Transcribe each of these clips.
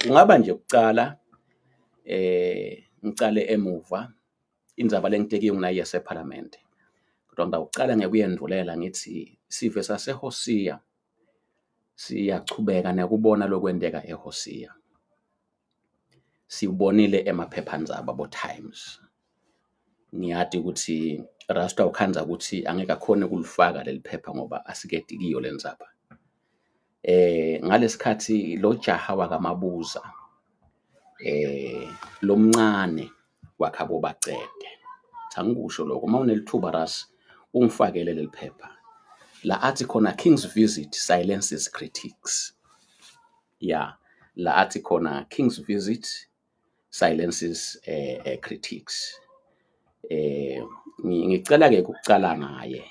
Kungaba nje kucala ngicale emuva indzaba lengitekiwe nginayo yasephalamende. Kodwa ngitawucala ngekuyendvulela ngithi sive saseHosiya siyachubeka nekubona lokwenteka eHosiya. Siwubonile emaphephandzaba bo-Times. Ngiyati ukuthi Rasta ukhandza ukuthi angeke akhone ukulifaka leli phepha ngoba asiketi kiyo le ndzaba. Ngalesikhathi lo jaha wakaMabuza lomncane wakhabo Bacede. Angikusho lokho, uma unelithuba Ras ungifakele leli phepha la athi khona King's visit silences critics. Ya, la athi khona King's visit silences critics. Ngicela ke ukucala ngaye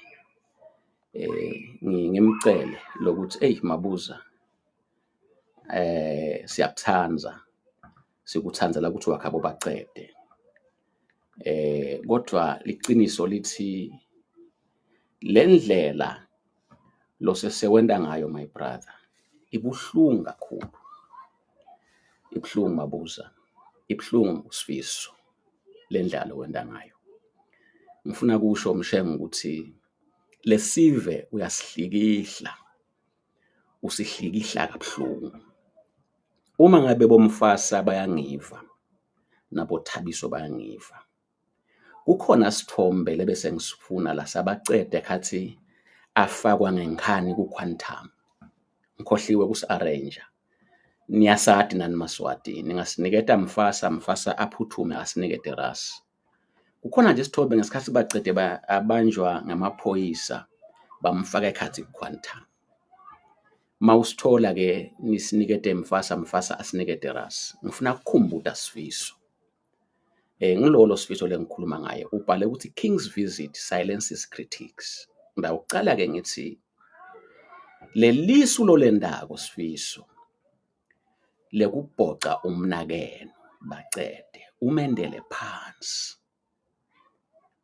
ngimcele lokuthi eyi Mabuza, siyakuthanda, sikuthandela ukuthi wakhabo Bacede. Kodwa iqiniso lithi le ndlela losesewenta ngayo my brother ibuhlungu kakhulu, ibuhlungu Mabuza, ibuhlungu Sifiso le ndlela lowenta ngayo. Ngifuna kusho Mshengu ukuthi lesive uyasihlikihla, usihlikihla kabuhlungu. Uma ngabe boMfasa bayangiva nabo Thabiso bayangiva, kukhona sithombe lebese ngisifuna la sabacede khathi afakwa ngenkhani ku-Quantum. Ngikhohliwe ukusi-arrange. Niyasati nani Maswati, ningasiniketa Mfasa, Mfasa aphuthume asinikete Ras. Kukhona nje isithombe ngesikhathi bacede abanjwa ngamaphoyisa bamfaka ekhathi ku-Quantum. Mawusithola ke nisinikete Mfasa, Mfasa asinikete Ras. Ngifuna ukukhumbuta Sifiso. Ngilolo Sifiso lengikhuluma ngaye ubhale ukuthi King's visit silences critics. Ngawucala ke ngithi lelisu lolendako Sifiso lekubhoca umnakeno Bacede umendele phansi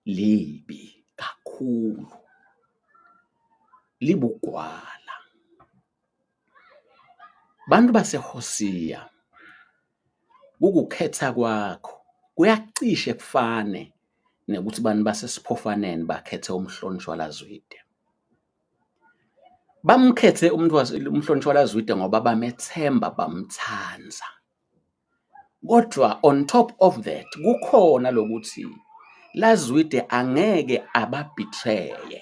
libi kakhulu, libugwala. Bantu baseHosiya kukukhetha kwakho kuyacishe kufane nekuthi bantu baseSiphofaneni bakhethe umhlonishwa LaZwide. Bamkhethe umuntu umhlonishwa LaZwide ngoba bamethemba bamthanda. Kodwa on top of that kukhona lokuthi LaZwide angeke ababetray,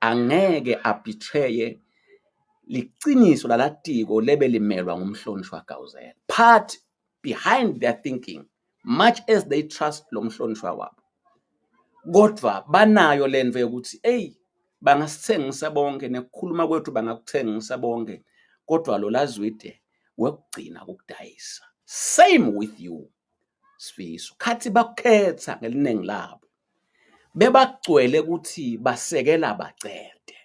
angeke abetray liciniso lalatiko lebe limelwa ngumhlonishwa Gawuzela. Part behind their thinking, much as they trust lo mhlonishwa wabo, kodwa banayo lento yokuthi eyi bangasithengisa bonke nekukhuluma kwethu bangakuthengisa bonke, kodwa lo LaZwide wekugcina ukudayisa. Same with you Sifiso, khathi bakukhetha ngeliningi labo bebagcwele ukuthi basekela Bacede,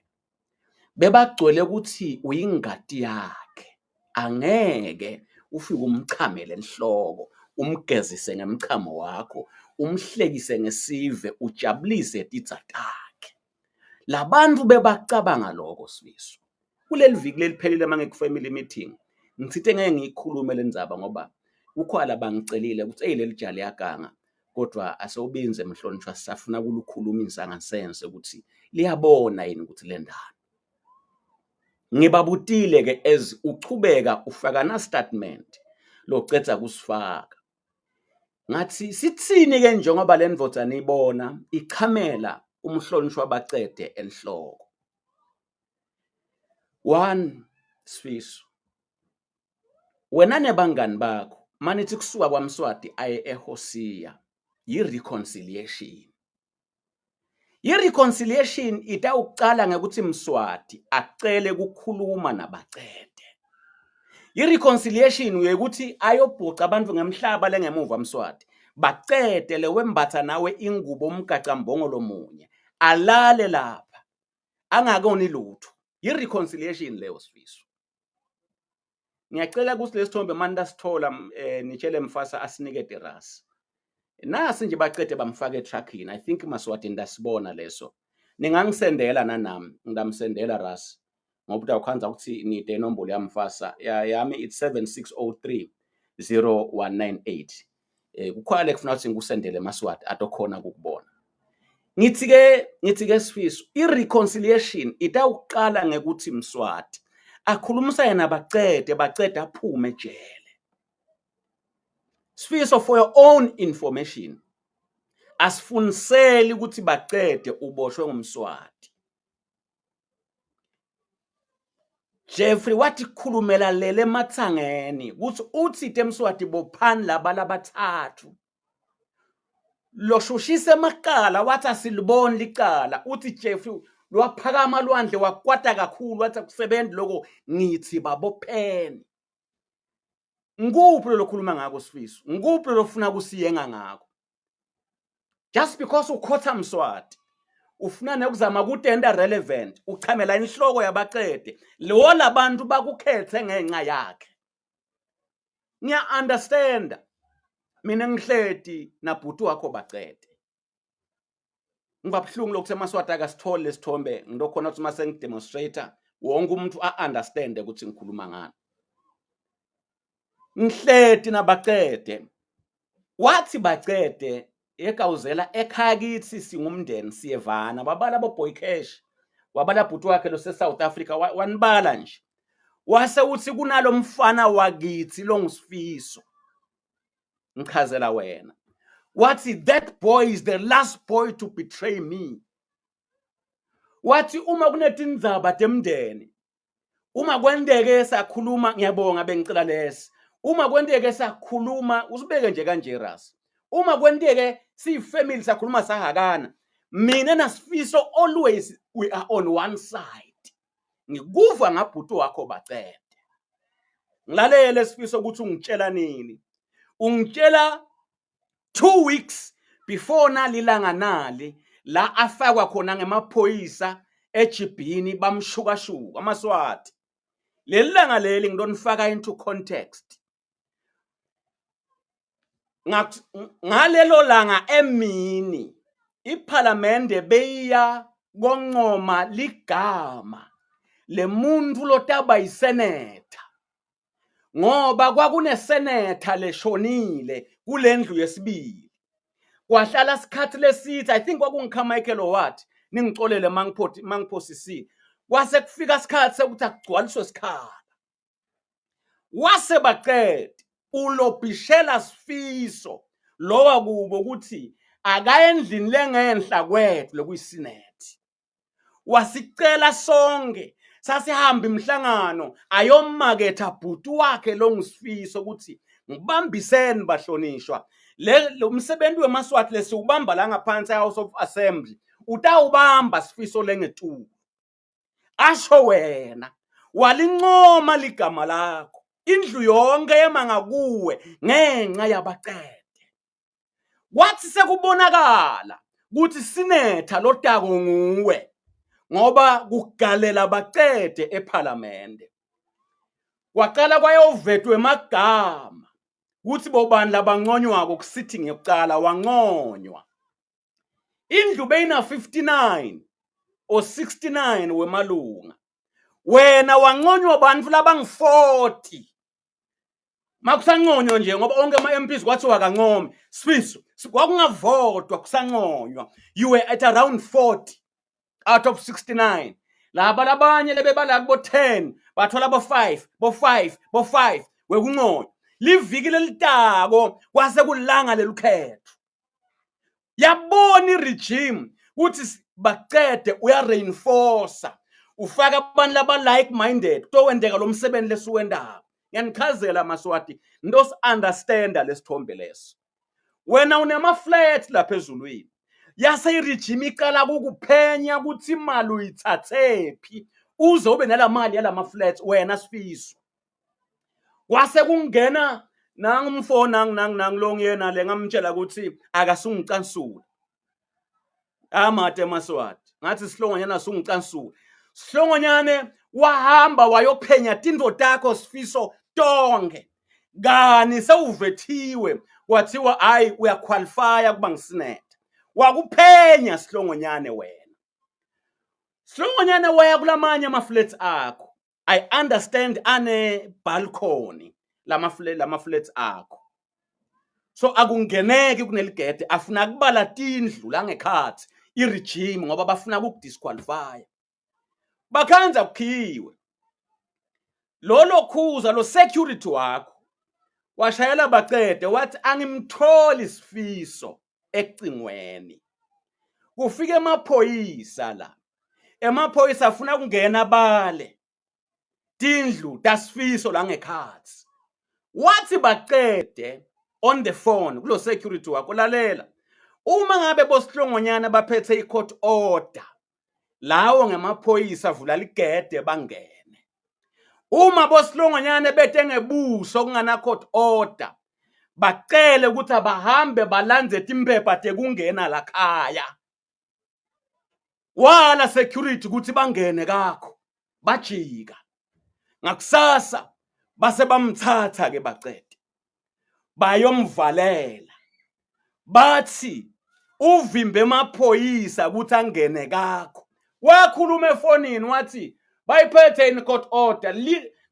bebagcwele ukuthi uyingati yakhe, angeke ufike umchamele enhloko, umgezise ngemchamo wakho, umhlekise ngesive, ujabulise titsa takhe. Labantu bebacabanga lokho Sifiso. Kuleli viki leliphelile uma ngiku-family meeting ngithithe ngeke ngiyikhulume le ndzaba ngoba kukhona labangicelile ukuthi eyi leli jali liyaganga, kodwa asewubinze mhlonishwa sisafuna ukulukhulumisa ngasense ukuthi liyabona yini ukuthi le ndaba. Ngibabutile ke as uchubeka ufaka na statement locedza kusifaka. Ngathi sithini ke njengoba le ndvodza niyibona ichamela umhlonishwa Bacede enhloko. One, Sifiso, wena nebangani bakho manithi kusuka kwaMswati aye eHosiya yi-reconciliation. I-reconciliation itawucala ngekuthi Mswati acele kukhuluma nabacede. I-reconciliation uyekuthi ayobhuca abantu ngemhlaba lengemuva Mswati, bacede lewembatha nawe ingubo umgacambongolo munye, alale lapha angakoni lutho. I-reconciliation leyo Sifiso. Ngiyacela ukuthi lesithombe mani lasithola nitshele Mfasa asinike terasi. Nasi nje bacede bamfaka etruckini. I think Maswati ndasibona leso. Ningangisendela nanami, ngingamsendela Ras. Ngoba utawukhanza ukuthi nide inombolo yaMfasa. Yami it's 7603. 0198. Kukhona lekufuna ukuthi ngikusendele emaSwati atokhona ukukubona. Ngithi ke Sifiso, i-reconciliation itawuqala ngekuthi Mswati akhulumisane nabacede, bacede aphume ejele. Sifiso, for your own information, asifuniseli ukuthi bacede uboshwe ngumSwati. Jeffrey wathi khulumela lele emathangeni ukuthi uthi temswati bophani laba labathathu loshushisa emaqala, wathi asiliboni licala. Uthi Jeffrey lwaphakama lwandle, wakwata kakhulu, wathi akusebenzi lokho, ngithi babopheni. Ngikuphi lo lokhuluma ngako, Sifiso? Ngikuphi lo lofuna kusiyenga ngako? Just because ukhotha Mswati, ufuna nekuzama kutenta relevant, uchamela inhloko yabacede lo labantu bakukhethe ngenxa yakhe. Ngiya understand, mina ngihleti nabhuti wakho bacede. Ngiba buhlungu lokuthi emaSwati akasitholi lesithombe, ngilokhona ukuthi mase ngidemonstrate wonke umuntu a-understand ukuthi ngikhuluma ngani. Ngihleti nabacede, wathi bacede egawuzela ekhaya kithi, singumndeni, siyevana. Babala bo-Boy Cash, wabala bhuti wakhe lo se-South Africa, wanibala nje, wase uthi kunalo mfana wakithi longuSifiso, ngichazela wena. Wathi, "That boy is the last boy to betray me." Wathi uma kunetindzaba temndeni, uma kwenteke sakhuluma, ngiyabonga, bengicela lesi, uma kwenteke sakhuluma, usibeke nje kanje ras, uma kwenteke siyifamily sakhuluma sahakana, mina naSifiso always we are on one side. Ngikuva ngabhuti wakho bacede. Ngilalele Sifiso ukuthi ungitshela nini. Ungitshela 2 weeks before nalilanga nali la afakwa khona ngemaphoyisa ejibhini, bamshukashuka amaSwati. Leli langa leli ngilonifaka into context. Ngalelo langa emini iphalamende beyiya koncoma ligama lemuntu lotaba yisenetha, ngoba kwakunesenetha leshonile kulendlu yesibili, kwahlala sikhathi lesithi, I think kwakungiCarmichael or what, ningicolele mangiphothi mangiphosisile. Kwase kufika isikhathi sekuthi akugcwaliswe isikhala, wase bacede ulobhishela Sifiso lowa kubo ukuthi akaye endlini lengenhla kwethu lokuyisinethi. Wasicela sonke, sasihamba imihlangano, ayomaketha bhuti wakhe lo nguSifiso ukuthi ngibambiseni bahlonishwa, le lo msebenzi wemaSwati lesiwubamba la ngaphansi e-House of Assembly utawubamba Sifiso lengetulu. Asho wena walincoma ligama lakho, indlu yonke yema ngakuwe ngenxa yabacede. Kwathi sekubonakala ukuthi sinetha lotako nguwe, ngoba kugalela bacede ephalamende, kwaqala kwayovetwa emagama kuthi bobani labanconywako kusithi ngekucala wanconywa. Indlu beyina 59 or 69 wemalunga, wena wanconywa bantu labangu-40. Makusanconywa nje, ngoba onke ama-MPs kwathiwa kancome Sifiso, kwakungavotwa, kusanconywa, you were at around 40 out of 69. Laba labanye lebebala kubo 10 bathola bo 5, bo 5, bo 5 wekunconywa. Liviki lelitako kwase kulanga lelukhetho, yabona iregime ukuthi bacede uya-reinforce, ufaka abantu laba like minded kutowendeka lo msebenzi lesiwendako. Ngiyanichazela maSwati, nto understanda lesithombe leso. Wena unema-flat lapha ezulwini, yase iregime iqala kukuphenya ukuthi imali uyithathephi uze ube nala mali yalama flats wena Sifiso. Kwase kungena nangu umfo, nangu nangu nangu lo ngiyena le, ngamtshela ukuthi akasungicansula amade emaSwati, ngathi sihlongonyana sungicansula. Sihlongonyane wahamba wayophenya tintfo takho Sifiso tonke, kani sewuvethiwe, kwathiwa hayi, uyaqualifya kuba ngisinetha. Wakuphenya sihlongonyane wena. Sihlongonyane waya kulamanye ama-flats akho, I understand ane balcony. lama flats akho. So akungeneki kuneligede, afuna kubala tindlu la ngekhathi i-regime ngoba bafuna ukudisqualify. Bakhanza kukhiwe lolo khuza lo security wakho washayela bacede wathi angimtholi Sifiso ekucingweni. Kufika emaphoyisa la, emaphoyisa afuna kungena bale tindlu taSifiso la ngekhathi. Wathi bacede on the phone kulo security wakho, lalela, uma ngabe bosihlongonyana baphethe i-court order, lawo ngemaphoyisa vula ligede bangene. Uma bosihlongonyane bete ngebuso kungana court order, bacele ukuthi abahambe balandze timphepha tekungena lakhaya. Wala security ukuthi bangene kakho, bajika. Ngakusasa base bamthatha ke bacede bayomvalela, bathi uvimbe emaphoyisa ukuthi angene kakho. Wakhuluma efonini wathi bayiphethe in court order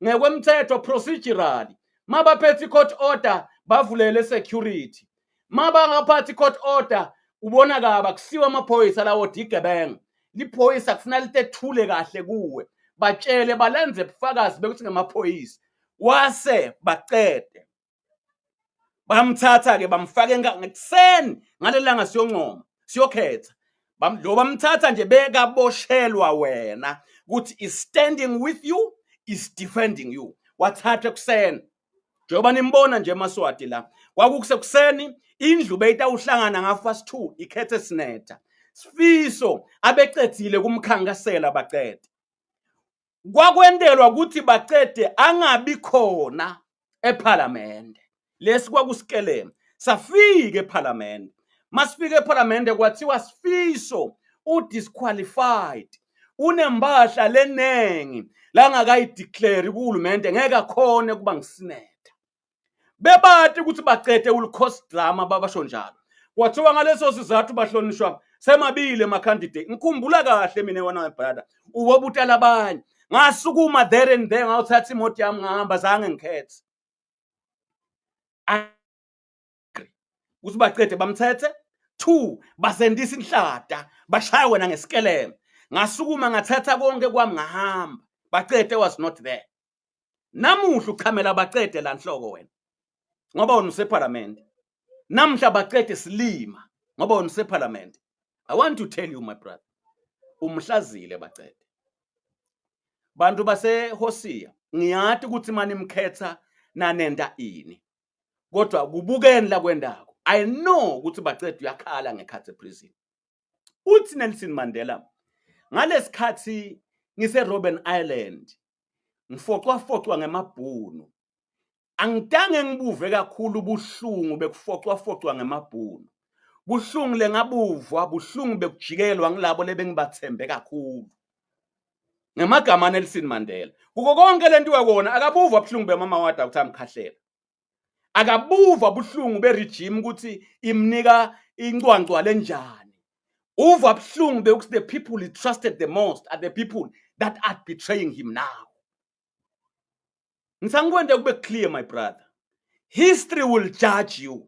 ngekwemthetho procedurally, mabaphethe i-court order bavulele security, mabangaphathi i-court order ubona kaba kusiwa amaphoyisa lawo digebenga. Liphoyisa kufuna litethule kahle kuwe, batshele balenze ubufakazi bekuthi ngamaphoyisa. Wase bacede bamthatha ke bamfaka ngekuseni ngalelanga siyoncoma siyokhetha, lo bamthatha nje bekaboshelwa wena ukuthi is standing with you, is defending you. Wathatha ekuseni njengoba nimbona nje emaswati la, kwakukusekuseni indlu beyitawuhlangana nga 2:30 ikhethe sinetha Sifiso abecedzile kumkhankasela bacede. Kwakwentelwa ukuthi bacede angabi khona ePhalamende. Lesi kwakusikelema. Safika ePhalamende, masifika ePhalamende kwathiwa Sifiso udisqualified, unempahla lenengi langakayideclare kuhulumende, ngeke akhone kuba ngisinetha. Bebati ukuthi bacede will cause drama, babasho njalo. Kwathiwa ngaleso sizathu bahlonishwa semabili ama-candidate. Ngikhumbula kahle mina wena my brother, uwobuta labanye. Ngasukuma there and there, ngawuthatha imoto yami ngahamba, zange ngikhethe ukuthi bacede bamthethe. 2 basendisa inhlada bashaya wena ngesikeleme. Ngasukuma ngathatha konke kwami ngahamba, bacede was not there. Namuhla uchamela bacede la nhloko wena ngoba wena usephalamende. Namhla bacede silima ngoba wena usephalamende. I want to tell you my brother, umhlazile bacede. Bantu baseHosia, ngiyati ukuthi mani mkhetha nanenta ini, kodwa kubukeni la kwendako. I know ukuthi bacede uyakhala ngekhathi eprison. Uthi Nelson Mandela, ngalesikhathi ngise Robben Island ngifocwafocwa ngemabhunu, angitange ngibuve kakhulu ubuhlungu bekufocwafocwa ngemabhunu. Buhlungu lengabuvwa buhlungu bekujikelwa ngilabo lebengibathembe kakhulu. Ngemagama Nelson Mandela, kuko konke lento wakona akabuvwa buhlungu bemama wada ukuthi amkhahlela, akabuva buhlungu beregime ukuthi imnika incwancwa lenjani. Uva buhlungu bekuthi the people he trusted the most are the people that are betraying him now. Ngisangikwente kube clear my brother, history will judge you.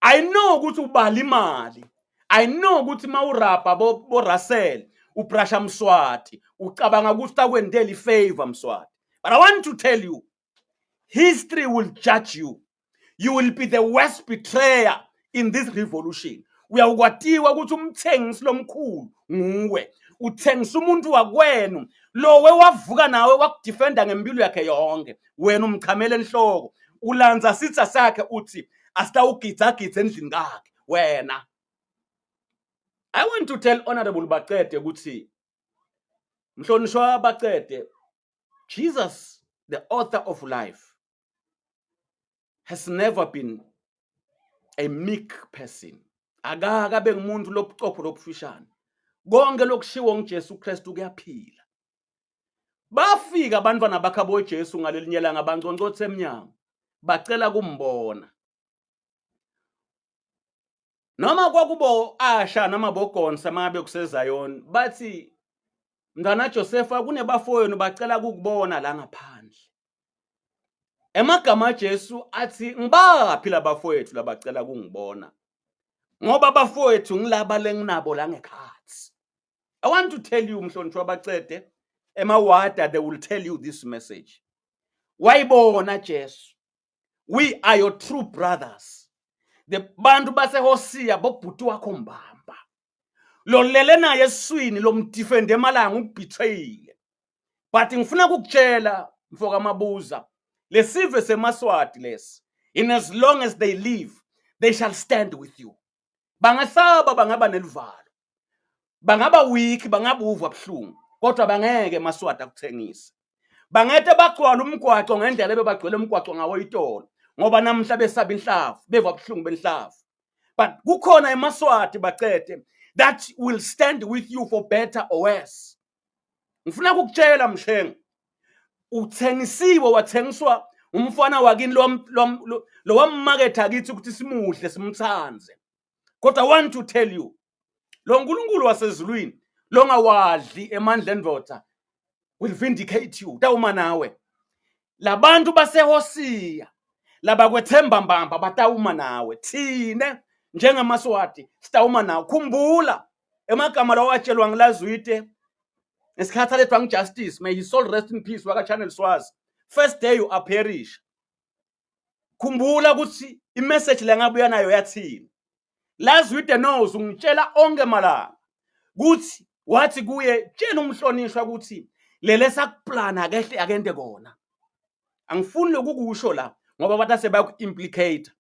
I know ukuthi ubala imali, I know ukuthi mawurapa bo Russell ubrasha Mswati ucabanga ukuthi utakwendela ifavor Mswati, but I want to tell you, history will judge you. You will be the worst betrayer in this revolution. Uyawukwatiwa ukuthi umthengisi lomkhulu nguwe, uthengisa umuntu wakwenu lowe wavuka nawe wakudefenda ngempilo yakhe yonke, wena umchamela enhloko ulanza sitha sakhe uthi asitawugidza-gidza endlini kakhe wena. I want to tell Honorable Bacede ukuthi mhlonishwa Bacede, Jesus, the author of life, has never been a meek person. Akaka bengumuntu lobucopho lobufishane. Konke lokushiwo nguJesu Kristu kuyaphila. Bafika abantwana bakhe boJesu ngalelinye ilanga banconcotha emnyango, bacela kumbona. Noma kwakubo Asha noma boGonsa mabe kuseZion, bathi mntwana Josefa kunebafowenu bacela ukukubona la ngaphandle. Emagama aJesu athi ngibaphi labafowethu labacela kungibona ngoba abafowethu ngilaba lenginabo la ngekhathi. I want to tell you mhlonishwa bacede emawada they will tell you this message. Wayibona Jesu. We are your true brothers. The bantu baseHosiya bobhuti wakho mbamba. Lolele naye eswini lomdefend emalanga ukubetrayile. But ngifuna ukukutshela mfoka Mabuza lesive semaswati lesi in as long as they live they shall stand with you. Bangasaba bangaba neluvalo. Bangaba weak bangabuva buhlungu kodwa bangeke emaswati akuthengise. Bangete bagcwala umgwaco ngendlela ebebagcwele umgwaco ngawo itolo ngoba namhla besaba inhlavu beva buhlungu benhlavu. But kukhona emaswati bacede that will stand with you for better or worse. Ngifuna ukukutshela Mshengu uthengisiwe wathengiswa umfana wakini lo wammaketha kithi ukuthi simuhle simthanze. Kodwa I want to tell you lo nkulunkulu wasezulwini longawadli emandla endoda will vindicate you tawuma nawe labantu baseHosiya labakwethemba mbamba batawuma nawe thine njengamaswati sitawuma nawe khumbula emagama lawo atshelwa ngilazwide ngesikhathi alethwa ngijustice may his soul rest in peace waka Channel Swazi first day you appearish khumbula ukuthi imessage lengabuya nayo yathini Lazwide knows ungitshela onke malanga kuthi wathi kuye tshela umhlonishwa ukuthi lele sakuplana akehle akente kona angifuni lokukusho la ngoba bathi sebaku-implicate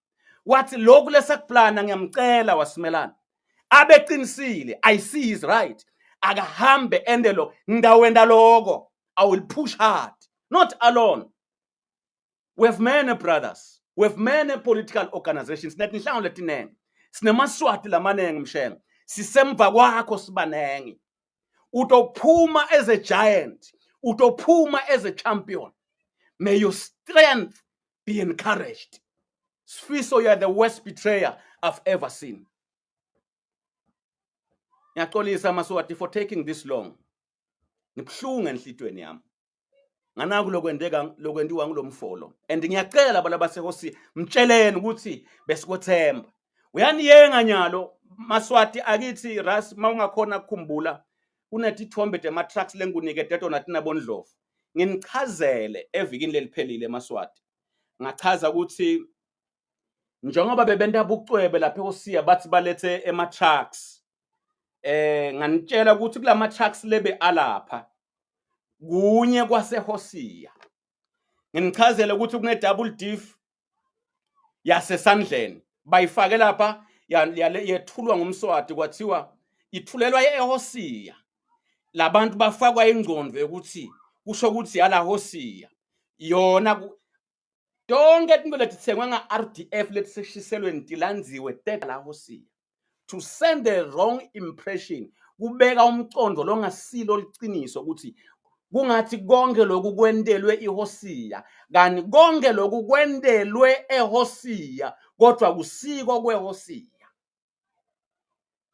wathi lokhu lesakuplana ngiyamcela wasimelana abeqinisile i see his right akahambe ende lo ngidawenda loko i will push hard not alone We have many brothers. We have many political organizations. Sinetinhlangano letinengi. Sinemaswati lamanengi mshenga. Sisemva kwakho sibanengi. Utophuma as a giant. Utophuma as a champion. May your strength be encouraged. Sfiso, you are the worst betrayer I've ever seen. Ngiyaxolisa Maswati for taking this long. Ngibuhlungu enhlitweni yami. Nganaku lokwenteka lokwentiwa ngulomfolo and ngiyacela abantu abasehosi mtsheleni ukuthi besikwethemba. Uyaniyenga nyalo Maswati akithi Ras mawungakhona ukukhumbula kunetithombe tema trucks lengikunike tona tinabondlovu. Nginichazele evikini leliphelile Maswati. Ngachaza ukuthi njengoba bebenta bucwebe lapha eHosiya bathi balethe ema trucks eh nganitshela ukuthi kulama trucks lebe alapha kunye kwaseHosiya nginichazele ukuthi kune double diff yasesandleni bayifake lapha yethulwa ngumswati kwathiwa ithulelwa eHosiya labantu bafakwa ingqondo yokuthi kusho ukuthi yala Hosiya yona tonke tinto letitsengwe nga-RDF letiseshiselweni tilandziwe teta la Hosiya to send the wrong impression kubeka umcondo longasilo liciniso ukuthi kungathi konke lokhu kwentelwe iHosiya kanti konke lokhu kwentelwe eHosiya kodwa kusiko kweHosiya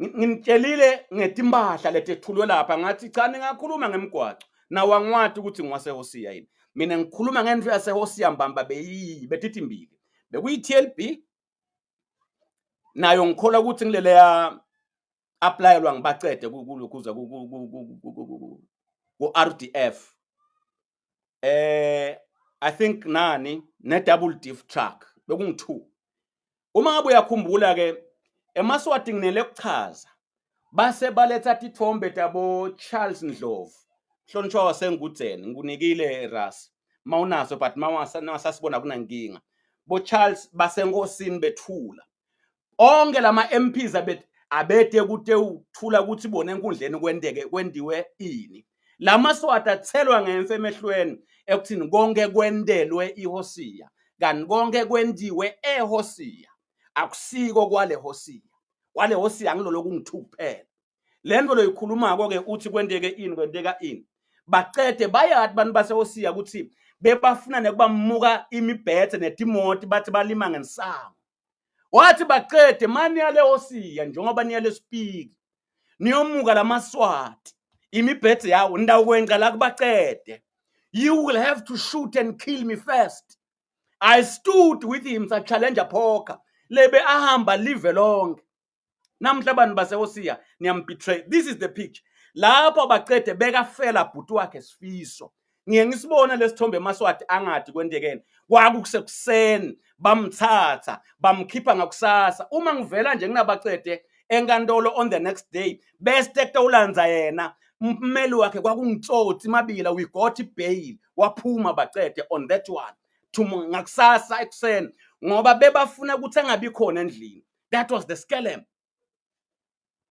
Nginitshelile ngetimpahla letethulwe lapha ngathi cha ningakhuluma ngemgwaco nawo angiwati ukuthi ngiwaseHosiya yini. Mina ngikhuluma ngento yaseHosiya mbamba beyiyi betitimbili. Bekuyi-TLB nayo ngikholwa ukuthi ngileleya applyelwa ngibacede kulokhuza ku-RDF. Eh I think nani ne double diff truck bekungu-2. Uma ngabe uyakhumbula ke eMaswati nginele kuchaza base baletha tithombe tabo Charles Ndlovu hlonishwa wasengudzeni ngikunikile Ras mawunaso but mawasasibona kunankinga bo Charles basenkosini bethula onke lama MPs abet abete kute uthula ukuthi bona enkundleni kwenteke kwendiwe ini lamaswati athelwa ngemfe emehlweni ekuthini konke kwentelwe iHosiya kanti konke kwentiwe eHosiya akusiko kwale Hosiya kwale Hosiya ngilolo kungithu kuphela lento loyikhulumako ke uthi kwenteke ini kwenteka ini bacede bayati abantu baseHosiya ukuthi bebafuna nekubamuka imibhethe netimoti bathi balima ngensango wathi baqede mani yale Hosiya njengoba niyale speak niyomuka lamaswati imibhethe yawo ndawukwenca la kubacede you will have to shoot and kill me first. I stood with him sa-challenge poker lebe ahamba live lonke. Namhla abantu baseHosiya niyam-betray. This is the picture lapho bacede bekafela bhuti wakhe Sifiso. Ngiye ngisibona lesithombe emaSwati angathi kwentekeni. Kwakusekuseni bamthatha bamkhipha ngakusasa. Uma ngivela nje nginabacede enkantolo on the next day, bese ulandza yena ummeli wakhe kwakungitsotsi Mabila. We got bail, waphuma bacede on that one ngakusasa ekuseni ngoba bebafuna ukuthi angabi khona endlini. That was the scam.